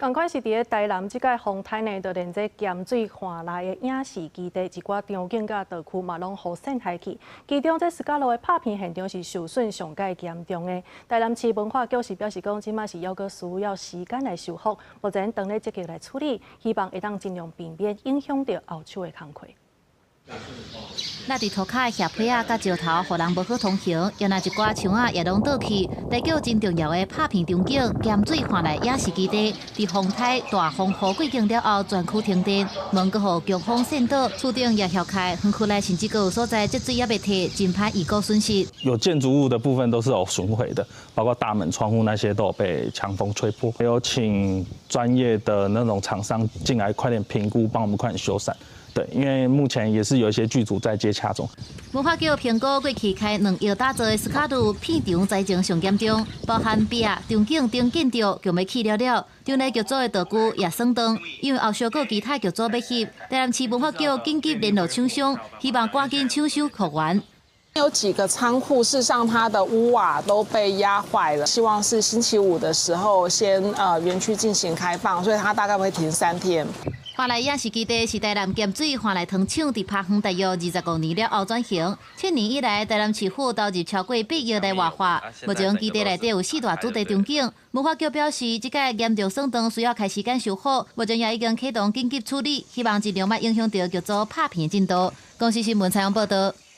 仝款是佇咧台南，這擺風颱呢，就連這鹹水旱內的影視基地，一寡場景佮道具嘛，攏予散害去。其中這斯卡羅的拍片現場是受損上蓋嚴重的。台南市文化局是表示講，這馬是猶閣需要時間來修復，目前當咧積極來處理，希望會當盡量避免影響著後手的工課。那佇塗跤的斜坡仔佮石頭，予人無好通行，猶若一寡牆仔也攏倒去。代表真重要的拍片場景，鹹水旱內影視基地，佇風颱大風雨過境了後，全區停電，門閣予強風扇倒，厝頂也掀開，園區內甚至閣有所在積水猶未退，真歹預估損失。有建築物的部分都是有損毀的，包括大門、窗戶那些都有被強風吹破。有請專業的那種廠商進來，快點評估，幫我們快點修繕。對，因為目前也是有一些劇組在接洽中。文化局評估過去開2億打造的斯卡羅片場災情上嚴重，包含壁、場景等建築，共欲去了了。場內劇組的道具也損斷，因為後續閣有其他劇組欲翕，台南市文化局緊急聯絡廠商，希望趕緊搶修復原。有幾個倉庫，事實上它的屋瓦都被壓壞了。希望是星期五的時候先園區進行開放，所以它大概會停3天。旱內影視基地是台南鹹水旱內糖廠佇拍園大約25年了後轉型。7年以來，台南市府投入超過8億來活化。目前基地內底有四大主題場景。文化局表示，這擺嚴重損斷需要開時間修復，目前也已經啟動緊急處理，希望盡量莫影響著劇組拍片進度。公視新聞採訪報導。